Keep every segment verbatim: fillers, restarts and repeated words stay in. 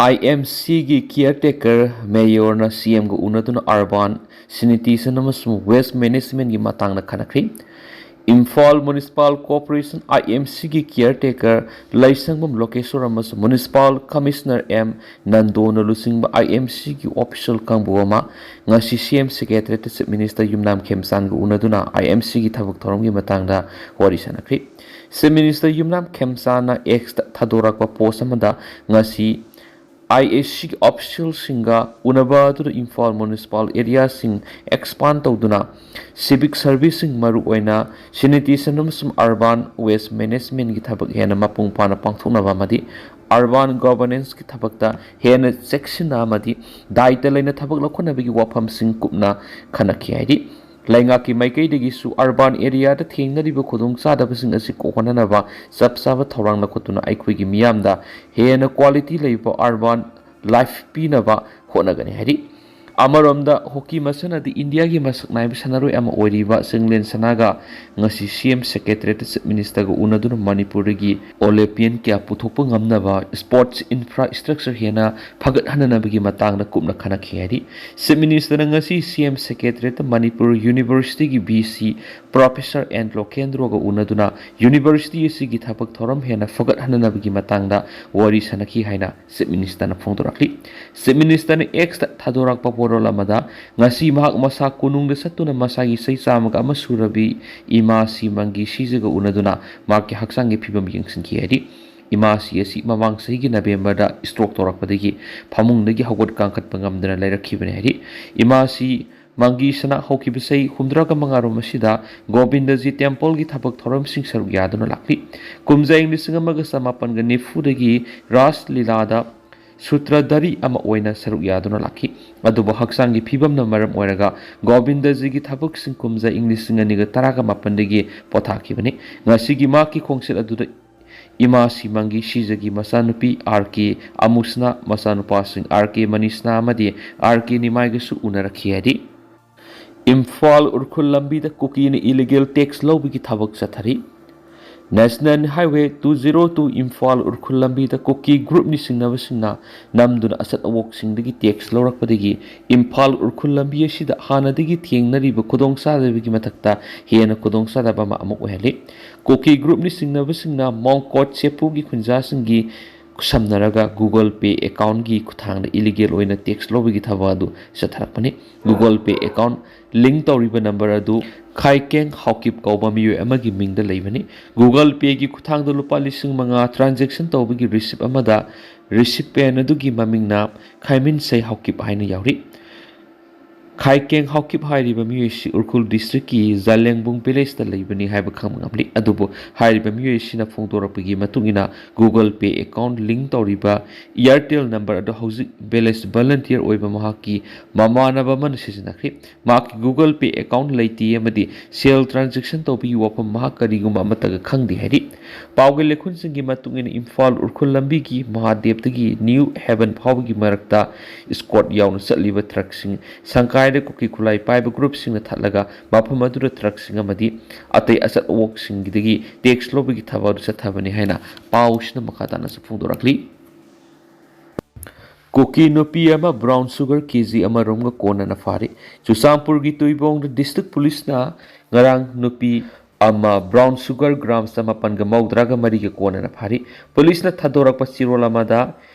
ꯑꯥꯏ M ꯁꯤꯒꯤ ꯀꯤꯌꯔ ꯇꯦꯀꯔ ꯃꯦꯌꯣꯔꯅ ꯁꯤ ꯑꯦꯝꯒ ꯎꯅꯗꯨꯅ urban sanitation ꯑꯃꯁꯨꯡ ꯋꯦꯁ ꯃꯦꯅꯦꯖꯃꯦꯟꯒꯤ ꯃꯇꯥꯡꯗ ꯈꯟꯅꯈ꯭ꯔꯤ꯫ ꯏꯝꯐꯥꯜ ꯃ꯭ꯌꯨꯅꯤꯁꯤꯄꯥꯜ ꯀꯣꯔꯄꯣꯔꯦꯁꯟ, ꯑꯥꯏ ꯑꯦꯝ ꯁꯤꯒꯤ ꯀꯤꯌꯔ ꯇꯦꯀꯔ ꯂꯩꯁꯪꯕꯝ ꯂꯣꯀꯦꯁꯣꯔ ꯑꯃꯁꯨꯡ ꯃ꯭ꯌꯨꯅꯤꯁꯤꯄꯥꯜ ꯀꯃꯤꯁꯅꯔ ꯑꯦꯝ ꯅꯟꯗꯣꯅ ꯂꯨꯆꯤꯡꯕ ꯑꯥꯏ ꯑꯦꯝ ꯁꯤꯒꯤ ꯑꯣꯐꯤꯁꯤꯌꯦꯜ ꯀꯥꯡꯕꯨ ꯑꯃ ꯉꯁꯤ ꯁꯤ ꯑꯦꯝ ꯁꯦꯀ꯭ꯔꯦꯇꯔꯤꯌꯦꯠꯇ ꯆꯤꯐ ꯃꯤꯅꯤꯁꯇꯔ ꯌꯨꯝꯅꯥꯝ ꯈꯦꯝꯆꯥꯟꯒ ꯎꯅꯗꯨꯅ ꯑꯥꯏ ꯑꯦꯝ ꯁꯤꯒꯤ ꯊꯕꯛ ꯊꯧꯔꯝꯒꯤ ꯃꯇꯥꯡꯗ ꯋꯥꯔꯤ ꯁꯥꯟꯅꯈ꯭ꯔꯤ꯫ ꯆꯤꯐ ꯃꯤꯅꯤꯁꯇꯔ ꯌꯨꯝꯅꯥꯝ ꯈꯦꯝꯆꯥꯟꯅ ꯑꯦꯛꯁꯇ ꯊꯥꯗꯣꯔꯛꯄ ꯄꯣꯁ ꯑꯃꯗ ꯉꯁꯤ ꯑꯥꯏ ꯑꯦ ꯁꯤꯒꯤ ꯑꯣꯐꯤꯁꯤꯌꯦꯜꯁꯤꯡꯒ ꯎꯅꯕ ꯑꯗꯨꯗ ꯏꯝꯐꯥꯜ ꯃ꯭ꯌꯨꯅꯤꯁꯤꯄꯥꯜ ꯑꯦꯔꯤꯌꯥꯁꯤꯡ ꯑꯦꯛꯁꯄꯥꯟ ꯇꯧꯗꯨꯅ ꯁꯤꯚꯤꯛ ꯁꯔꯚꯤꯁꯁꯤꯡ, ꯃꯔꯨꯑꯣꯏꯅ ꯁꯦꯅꯤꯇꯦꯁꯟ ꯑꯃꯁꯨꯡ ꯑꯔꯕꯥꯟ ꯋꯦꯁ ꯃꯦꯅꯦꯖꯃꯦꯟꯒꯤ ꯊꯕꯛ ꯍꯦꯟꯅ ꯃꯄꯨꯡ ꯐꯥꯅ ꯄꯥꯡꯊꯣꯛꯅꯕ ꯑꯃꯗꯤ ꯑꯔꯕꯥꯟ ꯒꯣꯚꯔꯅꯦꯟꯁꯀꯤ ꯊꯕꯛꯇ ꯍꯦꯟꯅ ꯆꯦꯛꯁꯤꯟꯅ ꯑꯃꯗꯤ ꯗꯥꯏꯇ ꯂꯩꯅ ꯊꯕꯛ ꯂꯧꯈꯠꯅꯕꯒꯤ ꯋꯥꯐꯝꯁꯤꯡ ꯀꯨꯞꯅ ꯈꯟꯅꯈꯤ ꯍꯥꯏꯔꯤ꯫ ꯂꯩꯉꯥꯛꯀꯤ ꯃꯥꯏꯀꯩꯗꯒꯤꯁꯨ ꯑꯔꯕꯥꯟ ꯑꯦꯔꯤꯌꯥꯗ ꯊꯦꯡꯅꯔꯤꯕ ꯈꯨꯗꯣꯡꯆꯥꯗꯕꯁꯤꯡ ꯑꯁꯤ ꯀꯣꯛꯍꯟꯅꯅꯕ ꯆꯞ ꯆꯥꯕ ꯊꯧꯔꯥꯡ ꯂꯧꯈꯠꯇꯨꯅ ꯑꯩꯈꯣꯏꯒꯤ ꯃꯤꯌꯥꯝꯗ ꯍꯦꯟꯅ ꯀ꯭ꯋꯥꯂꯤꯇꯤ ꯂꯩꯕ ꯑꯔꯕꯥꯟ ꯂꯥꯏꯐ ꯄꯤꯅꯕ ꯍꯣꯠꯅꯒꯅꯤ ꯍꯥꯏꯔꯤ꯫ ꯑꯃꯔꯣꯝꯗ ꯍꯣꯀꯤ ꯃꯁꯥꯟꯅꯗꯤ ꯏꯟꯗꯤꯌꯥꯒꯤ ꯃꯁꯛ ꯅꯥꯏꯕ ꯁꯥꯟꯅꯔꯣꯏ ꯑꯃ ꯑꯣꯏꯔꯤꯕ ꯆꯤꯡꯂꯦꯟ ꯁꯅꯥꯒ ꯉꯁꯤ ꯁꯤ ꯑꯦꯝ ꯁꯦꯀ꯭ꯔꯦꯇꯔꯤꯌꯦꯠꯇ ꯆꯤꯐ ꯃꯤꯅꯤꯁꯇꯔꯒ ꯎꯅꯗꯨꯅ ꯃꯅꯤꯄꯨꯔꯗꯒꯤ ꯑꯣꯂꯦꯝꯄꯤꯌꯟ ꯀꯌꯥ ꯄꯨꯊꯣꯛꯄ ꯉꯝꯅꯕ ꯁ꯭ꯄꯣꯔꯠꯁ ꯏꯟꯐ꯭ꯔꯥꯁ꯭ꯇ꯭ꯔꯛꯆꯔ ꯍꯦꯟꯅ ꯐꯒꯠꯍꯟꯅꯅꯕꯒꯤ ꯃꯇꯥꯡꯗ ꯀꯨꯞꯅ ꯈꯟꯅꯈꯤ ꯍꯥꯏꯔꯤ꯫ ꯆꯤꯐ ꯃꯤꯅꯤꯁꯇꯔꯅ ꯉꯁꯤ ꯁꯤ ꯑꯦꯝ ꯁꯦꯀ꯭ꯔꯦꯇꯔꯤꯌꯦꯠꯇ ꯃꯅꯤꯄꯨꯔ ꯌꯨꯅꯤꯚꯔꯁꯤꯇꯤꯒꯤ V C professor and ꯂꯣꯀꯦꯟꯗ꯭ꯔꯣꯒ ꯎꯅꯗꯨꯅ university ꯑꯁꯤꯒꯤ ꯊꯕꯛ ꯊꯧꯔꯝ ꯍꯦꯟꯅ ꯐꯒꯠꯍꯟꯅꯅꯕꯒꯤ ꯃꯇꯥꯡꯗ ꯋꯥꯔꯤ ꯁꯥꯟꯅꯈꯤ ꯍꯥꯏꯅ ꯆꯤꯐ ꯃꯤꯅꯤꯁꯇꯔꯅ ꯐꯣꯡꯗꯣꯔꯛꯂꯤ꯫ ꯆꯤꯐ ꯃꯤꯅꯤꯁꯇꯔꯅ ꯑꯦꯛꯁꯇ ꯊꯥꯗꯣꯔꯛꯄ ꯋꯥꯔꯣꯜ ꯑꯃꯗ, ꯉꯁꯤ ꯃꯍꯥꯛ ꯃꯁꯥ ꯀꯣꯅꯨꯡꯗ ꯆꯠꯇꯨꯅ ꯃꯁꯥꯒꯤ ꯆꯍꯤ ꯆꯥꯝꯃꯒ ꯑꯃ ꯁꯨꯔꯕꯤ ꯏꯃꯥ ꯁꯤ ꯃꯪꯒꯤ ꯁꯤꯖꯒ ꯎꯅꯗꯨꯅ ꯃꯍꯥꯛꯀꯤ ꯍꯛꯆꯥꯡꯒꯤ ꯐꯤꯕꯝ ꯌꯦꯡꯁꯤꯟꯈꯤ ꯍꯥꯏꯔꯤ꯫ ꯏꯃꯥ ꯁꯤ ꯑꯁꯤ ꯃꯃꯥꯡ ꯆꯍꯤꯒꯤ ꯅꯕꯦꯝꯕꯔꯗ ꯁ꯭ꯇ꯭ꯔꯣꯛ ꯇꯧꯔꯛꯄꯗꯒꯤ ꯐꯃꯨꯡꯗꯒꯤ ꯍꯧꯒꯠ ꯀꯥꯡꯈꯠꯄ ꯉꯝꯗꯅ ꯂꯩꯔꯛꯈꯤꯕꯅꯤ ꯍꯥꯏꯔꯤ꯫ ꯏꯃꯥ ꯁꯤ ꯃꯪꯒꯤ ꯁꯅꯥ ꯍꯧꯈꯤꯕ ꯆꯍꯤ ꯍꯨꯝꯗ꯭ꯔꯥꯒ ꯃꯉꯥꯔꯣꯝ ꯑꯁꯤꯗ ꯒꯣꯕꯤꯟꯗꯖꯤ ꯇꯦꯝꯄꯜꯒꯤ ꯊꯕꯛ ꯊꯧꯔꯝꯁꯤꯡ ꯁꯔꯨꯛ ꯌꯥꯗꯨꯅ ꯂꯥꯛꯂꯤ꯫ ꯀꯨꯝꯖꯥ ꯏꯪ ꯂꯤꯁꯤꯡ ꯑꯃꯒ ꯆꯃꯥꯄꯟꯒ ꯅꯤꯐꯨꯗꯒꯤ ꯔꯥꯁ ꯂꯤꯂꯥꯗ ꯁꯨꯇ꯭ꯔꯙꯔꯤ ꯑꯃ ꯑꯣꯏꯅ ꯁꯔꯨꯛ ꯌꯥꯗꯨꯅ ꯂꯥꯛꯈꯤ꯫ ꯑꯗꯨꯕꯨ ꯍꯛꯆꯥꯡꯒꯤ ꯐꯤꯕꯝꯅ ꯃꯔꯝ ꯑꯣꯏꯔꯒ ꯒꯣꯕꯤꯟꯗꯖꯤꯒꯤ ꯊꯕꯛꯁꯤꯡ ꯀꯨꯝꯖꯥ ꯏꯪ ꯂꯤꯁꯤꯡ ꯑꯅꯤꯒ ꯇꯔꯥꯒ ꯃꯥꯄꯟꯗꯒꯤ ꯄꯣꯊꯥꯈꯤꯕꯅꯤ꯫ ꯉꯁꯤꯒꯤ ꯃꯍꯥꯛꯀꯤ ꯈꯣꯡꯆꯠ ꯑꯗꯨꯗ ꯏꯃꯥ ꯁꯤꯃꯪꯒꯤ ꯁꯤꯖꯒꯤ ꯃꯆꯥꯅꯨꯄꯤ ꯑꯥꯔ ꯀꯦ ꯑꯃꯨꯁꯅꯥ, ꯃꯆꯥꯅꯨꯄꯥꯁꯤꯡ ꯑꯥꯔ ꯀꯦ ꯃꯅꯤꯁꯅꯥ ꯑꯃꯗꯤ ꯑꯥꯔ ꯀꯦ ꯅꯤꯃꯥꯏꯒꯁꯨ ꯎꯅꯔꯛꯈꯤ ꯍꯥꯏꯔꯤ꯫ ꯏꯝꯐꯥꯜ ꯎꯔꯈꯨꯜ ꯂꯝꯕꯤꯗ ꯀꯨꯀꯤꯅ ꯏꯂꯤꯒꯦꯜ ꯇꯦꯛꯁ ꯂꯧꯕꯒꯤ ꯊꯕꯛ ꯆꯠꯊꯔꯤ꯫ National Highway two zero two Imphal Ukhrul ꯂꯝꯕꯤꯗ ꯀꯨꯀꯤ ꯒ꯭ꯔꯨꯞꯅꯤ ꯆꯤꯡꯅꯕꯁꯤꯡꯅ ꯅꯝꯗꯨꯅ ꯑꯆꯠ ꯑꯋꯣꯛꯁꯤꯡꯗꯒꯤ ꯇꯦꯛꯁ ꯂꯧꯔꯛꯄꯗꯒꯤ ꯏꯝꯐꯥꯜ ꯎꯔꯈꯨꯜ ꯂꯝꯕꯤ ꯑꯁꯤꯗ ꯍꯥꯟꯅꯗꯒꯤ ꯊꯦꯡꯅꯔꯤꯕ ꯈꯨꯗꯣꯡꯆꯥꯗꯕꯒꯤ ꯃꯊꯛꯇ ꯍꯦꯟꯅ ꯈꯨꯗꯣꯡꯆꯥꯗꯕ ꯑꯃ ꯑꯃꯨꯛ ꯑꯣꯏꯍꯜꯂꯤ꯫ ꯀꯨꯀꯤ ꯒ꯭ꯔꯨꯞꯅꯤ ꯆꯤꯡꯅꯕꯁꯤꯡꯅ ꯃꯣꯡꯀꯣꯠ ꯆꯦꯄꯨꯒꯤ ꯈꯨꯟꯖꯥꯁꯤꯡꯒꯤ ꯈꯨꯠꯁꯝꯅꯔꯒ Google Pay accountꯀꯤ ꯈꯨꯠꯊꯥꯡꯗ ꯏꯂꯤꯒꯦꯜ ꯑꯣꯏꯅ ꯇꯦꯛꯁ ꯂꯧꯕꯒꯤ ꯊꯕꯛ ꯑꯗꯨ ꯆꯠꯊꯔꯛꯄꯅꯤ꯫ Google Pay account link ꯇꯧꯔꯤꯕ ꯅꯝꯕꯔ ꯑꯗꯨ ꯈꯥꯏꯀꯦꯡ ꯍꯥꯎꯀꯤꯞ ꯀꯧꯕ ꯃꯤꯑꯣꯏ ꯑꯃꯒꯤ ꯃꯤꯡꯗ ꯂꯩꯕꯅꯤ꯫ Google Payꯒꯤ ꯈꯨꯠꯊꯥꯡꯗ ꯂꯨꯄꯥ ꯂꯤꯁꯤꯡ ꯃꯉꯥ transaction ꯇꯧꯕꯒꯤ receipt ꯑꯃꯗ recipient ꯑꯗꯨꯒꯤ ꯃꯃꯤꯡꯅ ꯈꯥꯏꯃꯤꯟꯁꯩ ꯍꯥꯎꯀꯤꯞ ꯍꯥꯏꯅ ꯌꯥꯎꯔꯤ꯫ ꯈꯥꯏꯀꯦꯡ ꯍꯥꯎꯀꯤꯞ ꯍꯥꯏꯔꯤꯕ ꯃꯤꯑꯣꯏ ꯑꯁꯤ ꯎꯔꯈꯨꯜ districtꯀꯤ ꯖꯥꯂꯦꯡꯕꯨꯡ villageꯇ ꯂꯩꯕꯅꯤ ꯍꯥꯏꯕ ꯈꯪꯕ ꯉꯝꯂꯤ꯫ ꯑꯗꯨꯕꯨ ꯍꯥꯏꯔꯤꯕ ꯃꯤꯑꯣꯏ ꯑꯁꯤꯅ ꯐꯣꯡꯗꯣꯔꯛꯄꯒꯤ ꯃꯇꯨꯡ ꯏꯟꯅ Google Pay account link ꯇꯧꯔꯤꯕ Airtel ꯅꯝꯕꯔ ꯑꯗꯨ ꯍꯧꯖꯤꯛ village volunteer ꯑꯣꯏꯕ ꯃꯍꯥꯛꯀꯤ ꯃꯃꯥꯟꯅꯕ ꯑꯃꯅ ꯁꯤꯖꯤꯟꯅꯈ꯭ꯔꯤ꯫ ꯃꯍꯥꯛꯀꯤ Google Pay account ꯂꯩꯇꯦ ꯑꯃꯗꯤ ꯁꯦꯜ transaction ꯇꯧꯕꯒꯤ ꯋꯥꯐꯝ ꯃꯍꯥꯛ ꯀꯔꯤꯒꯨꯝꯕ ꯑꯃꯠꯇꯒ ꯈꯪꯗꯦ ꯍꯥꯏꯔꯤ꯫ ꯄꯥꯎꯒꯤ ꯂꯩꯈꯨꯟꯁꯤꯡꯒꯤ ꯃꯇꯨꯡ ꯏꯟꯅ ꯏꯝꯐꯥꯜ ꯎꯔꯈꯨꯜ ꯂꯝꯕꯤꯒꯤ ꯃꯍꯥꯗꯦꯕꯇꯒꯤ ꯅ꯭ꯌꯨ ꯍꯦꯕꯟ ꯐꯥꯎꯕꯒꯤ ꯃꯔꯛꯇ escort ꯌꯥꯎꯅ ꯆꯠꯂꯤꯕ ꯇ꯭ꯔꯛꯁꯤꯡ ꯁꯪꯀꯥꯏꯗ ꯀꯨꯀꯤ ꯈꯨꯠꯂꯥꯏ ꯄꯥꯏꯕ ꯒ꯭ꯔꯨꯞꯁꯤꯡꯅ ꯊꯠꯂꯒ ꯃꯐꯝ ꯑꯗꯨꯗ ꯇ꯭ꯔꯛꯁꯤꯡ ꯑꯃꯗꯤ ꯑꯇꯩ ꯑꯆꯠ ꯑꯋꯣꯛꯁꯤꯡꯒꯤꯗꯒꯤ ꯇꯦꯛꯁ ꯂꯧꯕꯒꯤ ꯊꯕꯛ ꯑꯗꯨ ꯆꯠꯊꯕꯅꯤ ꯍꯥꯏꯅ ꯄꯥꯎꯁꯤꯅ ꯃꯈꯥ ꯇꯥꯅꯁꯨ ꯐꯣꯡꯗꯣꯔꯛꯂꯤ꯫ ꯀꯨꯀꯤ ꯅꯨꯄꯤ ꯑꯃ brown sugar ꯀꯦ ꯖꯤ ꯑꯃꯔꯣꯝꯒ ꯀꯣꯟꯅꯅ ꯐꯥꯔꯤ꯫ ꯆꯨꯔꯆꯥꯟꯄꯨꯔꯒꯤ ꯇꯨꯏꯕꯣꯡꯗ district policeꯅ ꯉꯔꯥꯡ ꯅꯨꯄꯤ ꯑꯃ brown sugar gram ꯆꯃꯥꯄꯟꯒ ꯃꯧꯗ꯭ꯔꯥꯒ ꯃꯔꯤꯒ ꯀꯣꯟꯅꯅ ꯐꯥꯔꯤ꯫ Policeꯅ ꯊꯥꯗꯣꯔꯛꯄ ꯆꯦꯔꯣꯜ ꯑꯃꯗ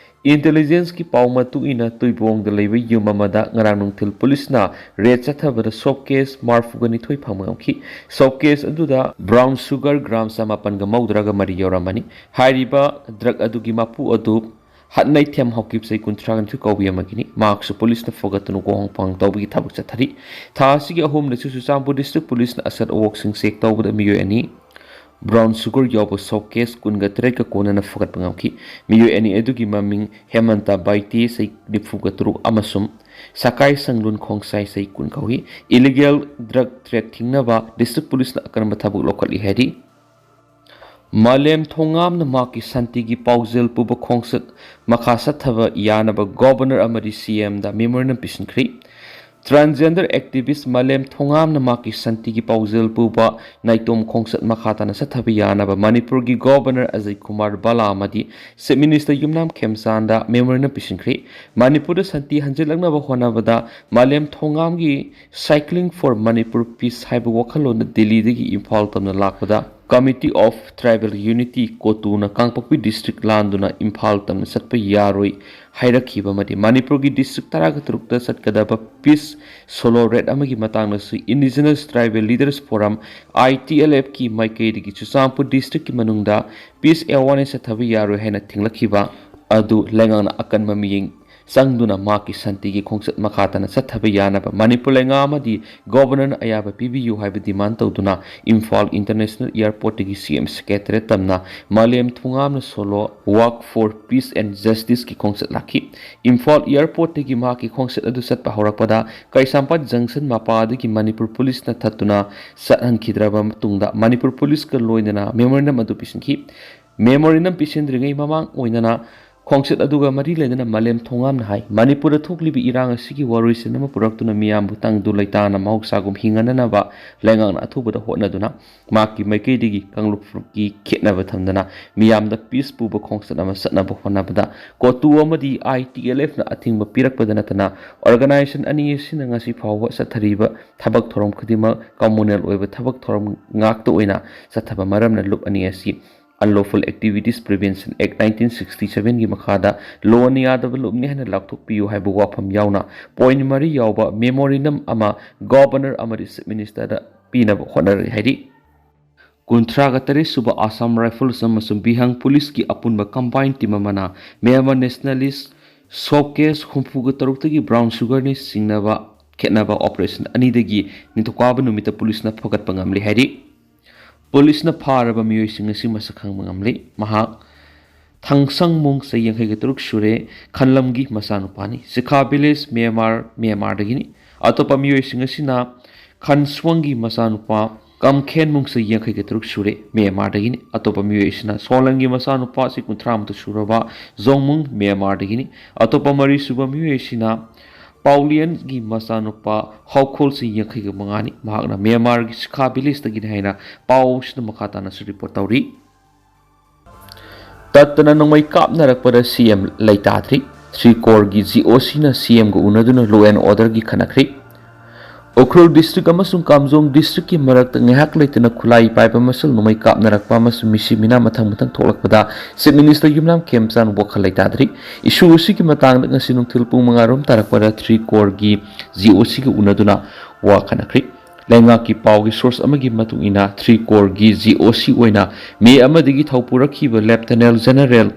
intelligenceꯀꯤ ꯄꯥꯎ ꯃꯇꯨꯡ ꯏꯟꯅ ꯇꯨꯏꯕꯣꯡꯗ ꯂꯩꯕ ꯌꯨꯝ ꯑꯃꯗ ꯉꯔꯥꯡ ꯅꯨꯡꯊꯤꯜ policeꯅ raid ꯆꯠꯊꯕꯗ soap case ꯃꯔꯐꯨꯒ ꯅꯤꯊꯣꯏ ꯐꯪꯕ ꯉꯝꯈꯤ꯫ Soap case ꯑꯗꯨꯗ brown sugar gram ꯆꯃꯥꯄꯟꯒ ꯃꯧꯗ꯭ꯔꯥꯒ ꯃꯔꯤ ꯌꯥꯎꯔꯝꯕꯅꯤ꯫ ꯍꯥꯏꯔꯤꯕ drug ꯑꯗꯨꯒꯤ ꯃꯄꯨ ꯑꯗꯨ ꯍꯠꯅꯩꯊꯦꯝ ꯍꯥꯎꯀꯤꯞ ꯆꯍꯤ ꯀꯨꯟꯊ꯭ꯔꯥꯒ ꯅꯤꯊꯣꯏ ꯀꯧꯕꯤ ꯑꯃꯒꯤꯅꯤ꯫ ꯃꯍꯥꯛꯁꯨ policeꯅ ꯐꯒꯠꯇꯨꯅ ꯀꯣꯍꯣꯡ ꯄꯥꯡ ꯇꯧꯕꯒꯤ ꯊꯕꯛ ꯆꯠꯊꯔꯤ꯫ ꯊꯥ ꯑꯁꯤꯒꯤ ꯑꯍꯨꯝꯗꯁꯨ ꯆꯨꯔꯆꯥꯟꯄꯨꯔ district policeꯅ ꯑꯆꯠ ꯑꯋꯣꯛꯁꯤꯡ check ꯇꯧꯕꯗ ꯃꯤꯑꯣꯏ ꯑꯅꯤ brown sugar ꯌꯥꯎꯕ soap case ꯀꯨꯟꯒ ꯇꯔꯦꯠꯀ ꯀꯣꯟꯅꯅ ꯐꯒꯠꯄ ꯉꯝꯈꯤ꯫ ꯃꯤꯑꯣꯏ ꯑꯅꯤ ꯑꯗꯨꯒꯤ ꯃꯃꯤꯡ ꯍꯦꯃꯟꯇ ꯕꯥꯏꯇꯦ ꯆꯍꯤ ꯅꯤꯐꯨꯒ ꯇꯔꯨꯛ ꯑꯃꯁꯨꯡ ꯁꯀꯥꯏ ꯁꯪꯂꯨꯟ ꯈꯣꯡꯁꯥꯏ ꯆꯍꯤ ꯀꯨꯟ ꯀꯧꯏ꯫ Illegal drug trade ꯊꯤꯡꯅꯕ district policeꯅ ꯑꯀꯟꯕ ꯊꯕꯛ ꯂꯧꯈꯠꯂꯤ ꯍꯥꯏꯔꯤ꯫ ꯃꯥꯂꯦꯝ ꯊꯣꯉꯥꯝꯅ ꯃꯍꯥꯛꯀꯤ ꯁꯥꯟꯇꯤꯒꯤ ꯄꯥꯎꯖꯦꯜ ꯄꯨꯕ ꯈꯣꯡꯆꯠ ꯃꯈꯥ ꯆꯠꯊꯕ ꯌꯥꯅꯕ governor ꯑꯃꯗꯤ C M ꯗ memorandum ꯄꯤꯁꯤꯟꯈ꯭ꯔꯤ꯫ Transgender activist ꯃꯥꯂꯦꯝ ꯊꯣꯉꯥꯝꯅ ꯃꯍꯥꯛꯀꯤ ꯁꯥꯟꯇꯤꯒꯤ ꯄꯥꯎꯖꯦꯜ ꯄꯨꯕ ꯅꯥꯏꯇꯣꯝ ꯈꯣꯡꯆꯠ ꯃꯈꯥ ꯇꯥꯅ ꯆꯠꯊꯕ ꯌꯥꯅꯕ ꯃꯅꯤꯄꯨꯔꯒꯤ ꯒꯣꯚꯔꯅꯔ ꯑꯖꯌ ꯀꯨꯃꯥꯔ ꯕꯂꯥ ꯑꯃꯗꯤ ꯆꯤꯐ ꯃꯤꯅꯤꯁꯇꯔ ꯌꯨꯝꯅꯥꯝ ꯈꯦꯝꯆꯥꯟꯗ ꯃꯦꯃꯣꯔꯦꯟꯗꯝ ꯄꯤꯁꯤꯟꯈ꯭ꯔꯤ꯫ ꯃꯅꯤꯄꯨꯔꯗ ꯁꯥꯟꯇꯤ ꯍꯟꯖꯤꯜꯂꯛꯅꯕ ꯍꯣꯠꯅꯕꯗ ꯃꯥꯂꯦꯝ ꯊꯣꯉꯥꯝꯒꯤ Cycling for Manipur Peace ꯍꯥꯏꯕ ꯋꯥꯈꯜꯂꯣꯟꯗ ꯗꯤꯜꯂꯤꯗꯒꯤ ꯏꯝꯐꯥꯜ ꯇꯝꯅ ꯂꯥꯛꯄꯗ Committee of Tribal Unity, ꯀꯣꯇꯨꯅ ꯀꯥꯡꯄꯣꯛꯄꯤ ꯗꯤꯁꯇ꯭ꯔꯤꯛ ꯂꯥꯟꯗꯨꯅ ꯏꯝꯐꯥꯜ ꯇꯝꯅ ꯆꯠꯄ ꯌꯥꯔꯣꯏ ꯍꯥꯏꯔꯛꯈꯤꯕ ꯑꯃꯗꯤ ꯃꯅꯤꯄꯨꯔꯒꯤ ꯗꯤꯁꯇ꯭ꯔꯤꯛ ꯇꯔꯥꯒ ꯇꯔꯨꯛꯇ ꯆꯠꯀꯗꯕ Peace Solo Ride ꯑꯃꯒꯤ ꯃꯇꯥꯡꯗꯁꯨ Indigenous Tribal Leaders Forum, I T L F ꯀꯤ ꯃꯥꯏꯀꯩꯗꯒꯤ ꯆꯨꯔꯆꯥꯟꯄꯨꯔ ꯗꯤꯁꯇ꯭ꯔꯤꯛꯀꯤ ꯃꯅꯨꯡꯗ Peace Awareness ꯆꯠꯊꯕ ꯌꯥꯔꯣꯏ ꯍꯥꯏꯅ ꯊꯤꯡꯂꯛꯈꯤꯕ ꯑꯗꯨ ꯂꯩꯉꯥꯛꯅ ꯑꯀꯟꯕ ꯃꯤꯠꯌꯦꯡ ꯆꯪꯗꯨꯅ ꯃꯍꯥꯛꯀꯤ ꯁꯥꯟꯇꯤꯒꯤ ꯈꯣꯡꯆꯠ ꯃꯈꯥ ꯇꯥꯅ ꯆꯠꯊꯕ ꯌꯥꯅꯕ ꯃꯅꯤꯄꯨꯔ ꯂꯩꯉꯥꯛ ꯑꯃꯗꯤ ꯒꯣꯚꯔꯅꯔꯅ ꯑꯌꯥꯕ ꯄꯤꯕꯤꯌꯨ ꯍꯥꯏꯕ ꯗꯤꯃꯥꯟ ꯇꯧꯗꯨꯅ ꯏꯝꯐꯥꯜ ꯏꯟꯇꯔꯅꯦꯁꯅꯦꯜ ꯑꯦꯌꯔꯄꯣꯔꯠꯇꯒꯤ ꯁꯤ ꯑꯦꯝ ꯁꯦꯀ꯭ꯔꯦꯇꯔꯤꯌꯦꯠ ꯇꯝꯅ ꯃꯥꯂꯦꯝ ꯊꯣꯉꯥꯝꯅ solo Walk for Peace and Justice ꯀꯤ ꯈꯣꯡꯆꯠ ꯂꯥꯛꯈꯤ꯫ ꯏꯝꯐꯥꯜ ꯑꯦꯌꯔꯄꯣꯔꯠꯇꯒꯤ ꯃꯍꯥꯛꯀꯤ ꯈꯣꯡꯆꯠ ꯑꯗꯨ ꯆꯠꯄ ꯍꯧꯔꯛꯄꯗ ꯀꯩꯁꯥꯝꯄꯥꯠ ꯖꯪꯁꯟ ꯃꯄꯥꯗꯒꯤ ꯃꯅꯤꯄꯨꯔ ꯄꯨꯂꯤꯁꯅ ꯊꯠꯇꯨꯅ ꯆꯠꯍꯟꯈꯤꯗ꯭ꯔꯕ ꯃꯇꯨꯡꯗ ꯃꯅꯤꯄꯨꯔ ꯄꯨꯂꯤꯁꯀ ꯂꯣꯏꯅꯅ ꯃꯦꯃꯣꯔꯦꯟꯗꯝ ꯑꯗꯨ ꯄꯤꯁꯤꯟꯈꯤ꯫ ꯃꯦꯃꯣꯔꯦꯟꯗꯝ ꯄꯤꯁꯤꯟꯗ꯭ꯔꯤꯉꯩ ꯃꯃꯥꯡ ꯑꯣꯏꯅꯅ ꯈꯣꯡꯆꯠ ꯑꯗꯨꯒ ꯃꯔꯤ ꯂꯩꯅꯅ ꯃꯥꯂꯦꯝ ꯊꯣꯉꯥꯝꯅ ꯍꯥꯏ, ꯃꯅꯤꯄꯨꯔꯗ ꯊꯣꯛꯂꯤꯕ ꯏꯔꯥꯡ ꯑꯁꯤꯒꯤ ꯋꯥꯔꯣꯏꯁꯤꯟ ꯑꯃ ꯄꯨꯔꯛꯇꯨꯅ ꯃꯤꯌꯥꯝꯕꯨ ꯇꯪꯗꯨ ꯂꯩꯇꯥꯅ ꯃꯍꯧꯁꯥꯒꯨꯝ ꯍꯤꯡꯍꯟꯅꯅꯕ ꯂꯩꯉꯥꯛꯅ ꯑꯊꯨꯕꯗ ꯍꯣꯠꯅꯗꯨꯅ ꯃꯍꯥꯛꯀꯤ ꯃꯥꯏꯀꯩꯗꯒꯤ ꯀꯥꯡꯂꯨꯞꯀꯤ ꯈꯦꯠꯅꯕ ꯊꯝꯗꯅ ꯃꯤꯌꯥꯝꯗ ꯄꯤꯁ ꯄꯨꯕ ꯈꯣꯡꯆꯠ ꯑꯃ ꯆꯠꯅꯕ ꯍꯣꯠꯅꯕꯗ ꯀꯣꯇꯨ ꯑꯃꯗꯤ I T L F ꯅ ꯑꯊꯤꯡꯕ ꯄꯤꯔꯛꯄꯗ ꯅꯠꯇꯅ organization ꯑꯅꯤ ꯑꯁꯤꯅ ꯉꯁꯤ ꯐꯥꯎꯕ ꯆꯠꯊꯔꯤꯕ ꯊꯕꯛ ꯊꯧꯔꯝ ꯈꯨꯗꯤꯡꯃꯛ communal ꯑꯣꯏꯕ ꯊꯕꯛ ꯊꯧꯔꯝ ꯉꯥꯛꯇ ꯑꯣꯏꯅ ꯆꯠꯊꯕ ꯃꯔꯝꯅ ꯂꯨꯞ ꯑꯅꯤ ꯑꯁꯤ Unlawful Activities Prevention Act nineteen sixty seven ꯒꯤ ꯃꯈꯥꯗ ꯂꯣꯟꯅ ꯌꯥꯗꯕ ꯂꯨꯞꯅꯤ ꯍꯥꯏꯅ ꯂꯥꯎꯊꯣꯛꯄꯤꯌꯨ ꯍꯥꯏꯕ ꯋꯥꯐꯝ ꯌꯥꯎꯅ point ꯃꯔꯤ ꯌꯥꯎꯕ memorandum ꯑꯃ ꯒꯣꯚꯔꯅꯔ ꯑꯃꯗꯤ ꯆꯤꯐ ꯃꯤꯅꯤꯁꯇꯔꯗ ꯄꯤꯅꯕ ꯍꯣꯠꯅꯔꯤ ꯍꯥꯏꯔꯤ꯫ ꯀꯨꯟꯊ꯭ꯔꯥꯒ ꯇꯔꯦꯠ ꯁꯨꯕ ꯑꯁꯥꯝ ꯔꯥꯏꯐꯜꯁ ꯑꯃꯁꯨꯡ ꯕꯤꯍꯥꯡ ꯄꯨꯂꯤꯁꯀꯤ ꯑꯄꯨꯟꯕ combine team ꯑꯃꯅ ꯃꯌꯥꯟꯃꯥꯔ nationalist soft cash ꯍꯨꯝꯐꯨꯒ ꯇꯔꯨꯛꯇꯒꯤ brown sugar ꯅ ꯆꯤꯡꯅꯕ ꯈꯦꯠꯅꯕ operation ꯑꯅꯤꯗꯒꯤ ꯅꯤꯡꯊꯧꯀꯥꯕ ꯅꯨꯃꯤꯠꯇ ꯄꯨꯂꯤꯁꯅ ꯐꯒꯠꯄ ꯉꯝꯂꯦ ꯍꯥꯏꯔꯤ꯫ ꯄꯨꯂꯤꯁꯅ ꯐꯥꯔꯕ ꯃꯤꯑꯣꯏꯁꯤꯡ ꯑꯁꯤ ꯃꯁꯛ ꯈꯪꯕ ꯉꯝꯂꯦ꯫ ꯃꯍꯥꯛ ꯊꯥꯡꯁꯪꯃꯨꯡ ꯆꯍꯤ ꯌꯥꯡꯈꯩꯒ ꯇꯔꯨꯛ ꯁꯨꯔꯦ, ꯈꯟꯂꯝꯒꯤ ꯃꯆꯥꯅꯨꯄꯥꯅꯤ꯫ ꯁꯤꯈꯥ village ꯃ꯭ꯌꯥꯟꯃꯥꯔ, ꯃ꯭ꯌꯥꯟꯃꯥꯔꯗꯒꯤꯅꯤ꯫ ꯑꯇꯣꯞꯄ ꯃꯤꯑꯣꯏꯁꯤꯡ ꯑꯁꯤꯅ ꯈꯟꯁ꯭ꯋꯪꯒꯤ ꯃꯆꯥꯅꯨꯄꯥ ꯀꯝꯈꯦꯟꯃꯨꯡ ꯆꯍꯤ ꯌꯥꯡꯈꯩꯒ ꯇꯔꯨꯛ ꯁꯨꯔꯦ, ꯃ꯭ꯌꯥꯟꯃꯥꯔꯗꯒꯤꯅꯤ꯫ ꯑꯇꯣꯞꯄ ꯃꯤꯑꯣꯏ ꯑꯁꯤꯅ ꯁꯣꯂꯪꯒꯤ ꯃꯆꯥꯅꯨꯄꯥ ꯑꯁꯤ ꯀꯨꯟꯊ꯭ꯔꯥ ꯃꯨꯛꯇ ꯁꯨꯔꯕ ꯖꯣꯡꯃꯨꯡ, ꯃ꯭ꯌꯥꯟꯃꯥꯔꯗꯒꯤꯅꯤ꯫ ꯑꯇꯣꯞꯄ ꯃꯔꯤ ꯁꯨꯕ ꯃꯤꯑꯣꯏ ꯑꯁꯤꯅ ꯄꯥꯎꯂꯤꯌꯟꯒꯤ ꯃꯆꯥꯅꯨꯄꯥ ꯍꯥꯎꯈꯣꯜꯁꯤ ꯌꯥꯡꯈꯩꯒ ꯃꯉꯥꯅꯤ꯫ ꯃꯍꯥꯛꯅ ꯃ꯭ꯌꯥꯟꯃꯥꯔꯒꯤ ꯁꯤꯈꯥ ꯚꯤꯂꯦꯖꯇꯒꯤꯅꯤ ꯍꯥꯏꯅ ꯄꯥꯎꯁꯤꯅ ꯃꯈꯥ ꯇꯥꯅꯁꯨ ꯔꯤꯄꯣꯔꯠ ꯇꯧꯔꯤ꯫ ꯇꯠꯇꯅ ꯅꯣꯡꯃꯩ ꯀꯥꯞꯅꯔꯛꯄꯗ ꯁꯤ ꯑꯦꯝ ꯂꯩꯇꯥꯗ꯭ꯔꯤ꯫ ꯊ꯭ꯔꯤ ꯀꯣꯔꯒꯤ ꯖꯤ ꯑꯣ ꯁꯤꯅ ꯁꯤ ꯑꯦꯝꯒ ꯎꯅꯗꯨꯅ ꯂꯣ ꯑꯦꯟ ꯑꯣꯔꯗꯔꯒꯤ ꯈꯟꯅꯈ꯭ꯔꯤ꯫ ꯎꯈ꯭ꯔꯨꯜ ꯗꯤꯁꯇ꯭ꯔꯤꯛ ꯑꯃꯁꯨꯡ ꯀꯥꯝꯖꯣꯡ ꯗꯤꯁꯇ꯭ꯔꯤꯛꯀꯤ ꯃꯔꯛꯇ ꯉꯥꯏꯍꯥꯛ ꯂꯩꯇꯅ ꯈꯨꯠꯂꯥꯏ ꯄꯥꯏꯕ ꯃꯁꯦꯜ ꯅꯣꯡꯃꯩ ꯀꯥꯞꯅꯔꯛꯄ ꯑꯃꯁꯨꯡ ꯃꯤꯁꯤ ꯃꯤꯅꯥ ꯃꯊꯪ ꯃꯊꯪ ꯊꯣꯛꯂꯛꯄꯗ ꯆꯤꯞ ꯃꯤꯅꯤꯁꯇꯔ ꯌꯨꯝꯅꯥꯝ ꯈꯦꯝꯆꯥꯟ ꯋꯥꯈꯜ ꯂꯩꯇꯥꯗ꯭ꯔꯤ꯫ ꯏꯁꯨ ꯑꯁꯤꯒꯤ ꯃꯇꯥꯡꯗ ꯉꯁꯤ ꯅꯨꯡꯊꯤꯜ ꯄꯨꯡ ꯃꯉꯥ ꯔꯣꯝ ꯇꯥꯔꯛꯄꯗ ꯊ꯭ꯔꯤ ꯀꯣꯔꯒꯤ ꯖꯤ ꯑꯣ ꯁꯤꯒ ꯎꯅꯗꯨꯅ ꯋꯥ ꯈꯟꯅꯈ꯭ꯔꯤ꯫ ꯂꯩꯉꯥꯛꯀꯤ ꯄꯥꯎꯒꯤ ꯁꯣꯔꯁ ꯑꯃꯒꯤ ꯃꯇꯨꯡ ꯏꯟꯅ, ꯊ꯭ꯔꯤ ꯀꯣꯔꯒꯤ ꯖꯤ ꯑꯣ ꯁꯤ ꯑꯣꯏꯅ ꯃꯦ ꯑꯃꯗꯒꯤ ꯊꯧ ꯄꯨꯔꯛꯈꯤꯕ ꯂꯦꯞꯇꯅꯦꯟ ꯖꯦꯅꯔꯦꯜ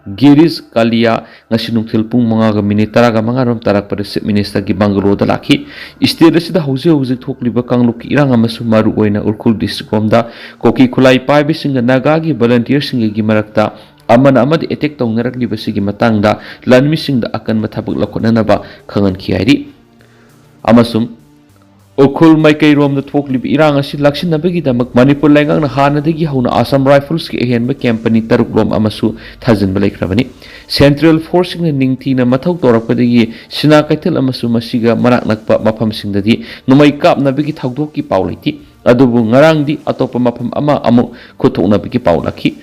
ꯒꯤꯔꯤꯁ ꯀꯥꯂꯤꯌꯥ ꯉꯁꯤ ꯅꯨꯡꯊꯤꯜ ꯄꯨꯡ ꯃꯉꯥꯒ ꯃꯤꯅꯤꯠ ꯇꯔꯥꯒ ꯃꯉꯥ ꯔꯣꯝ ꯇꯥꯔꯛꯄꯗ ꯆꯤꯞ ꯃꯤꯅꯤꯁꯇꯔꯒꯤ ꯕꯪꯒꯂꯣꯗ ꯂꯥꯛꯈꯤ꯫ ꯁ꯭ꯇꯦꯠ ꯑꯁꯤꯗ ꯍꯧꯖꯤꯛ ꯍꯧꯖꯤꯛ ꯊꯣꯛꯂꯤꯕ ꯀꯥꯡꯂꯨꯞꯀꯤ ꯏꯔꯥꯡ ꯑꯃꯁꯨꯡ ꯃꯔꯨꯑꯣꯏꯅ ꯎꯈ꯭ꯔꯨꯜ ꯗꯤꯁꯇ꯭ꯔꯤꯛ ꯔꯣꯝꯗ ꯀꯨꯀꯤ ꯈꯨꯠꯂꯥꯏ ꯄꯥꯏꯕꯁꯤꯡꯒ ꯅꯥꯒꯥꯒꯤ ꯚꯣꯂꯟꯇꯤꯌꯔꯁꯤꯡꯒꯤ ꯃꯔꯛꯇ ꯑꯃꯅ ꯑꯃꯗ ꯑꯦꯇꯦꯛ ꯇꯧꯅꯔꯛꯂꯤꯕꯁꯤꯒꯤ ꯃꯇꯥꯡꯗ ꯂꯥꯟꯃꯤꯁꯤꯡꯗ ꯑꯀꯟꯕ ꯊꯕꯛ ꯂꯧꯈꯠꯅꯅꯕ ꯈꯪꯍꯟꯈꯤ ꯍꯥꯏꯔꯤ꯫ ꯑꯃꯁꯨꯡ ꯎꯈ꯭ꯔꯨꯜ ꯃꯥꯏꯀꯩꯔꯣꯝꯗ ꯊꯣꯛꯂꯤꯕ ꯏꯔꯥꯡ ꯑꯁꯤ ꯂꯥꯛꯁꯤꯟꯅꯕꯒꯤꯗꯃꯛ ꯃꯅꯤꯄꯨꯔ ꯂꯩꯉꯥꯛꯅ ꯍꯥꯟꯅꯗꯒꯤ ꯍꯧꯅ ꯑꯁꯥꯝ ꯔꯥꯏꯐꯜꯁꯀꯤ ꯑꯍꯦꯟꯕ ꯀꯦꯝꯄꯅꯤ ꯇꯔꯨꯛ ꯔꯣꯝ ꯑꯃꯁꯨ ꯊꯥꯖꯤꯟꯕ ꯂꯩꯈ꯭ꯔꯕꯅꯤ꯫ ꯁꯦꯟꯇ꯭ꯔꯦꯜ ꯐꯣꯔꯁꯁꯤꯡꯅ ꯅꯤꯡꯊꯤꯅ ꯃꯊꯧ ꯇꯧꯔꯛꯄꯗꯒꯤ ꯁꯤꯅꯥ ꯀꯩꯊꯦꯜ ꯑꯃꯁꯨꯡ ꯃꯁꯤꯒ ꯃꯅꯥꯛ ꯅꯛꯄ ꯃꯐꯝꯁꯤꯡꯗꯗꯤ ꯅꯣꯡꯃꯩ ꯀꯥꯞꯅꯕꯒꯤ ꯊꯧꯗꯣꯛꯀꯤ ꯄꯥꯎ ꯂꯩꯇꯦ꯫ ꯑꯗꯨꯕꯨ ꯉꯔꯥꯡꯗꯤ ꯑꯇꯣꯞꯄ ꯃꯐꯝ ꯑꯃ ꯑꯃꯨꯛ ꯈꯨꯠꯊꯣꯛꯅꯕꯒꯤ ꯄꯥꯎ ꯂꯥꯛꯈꯤ꯫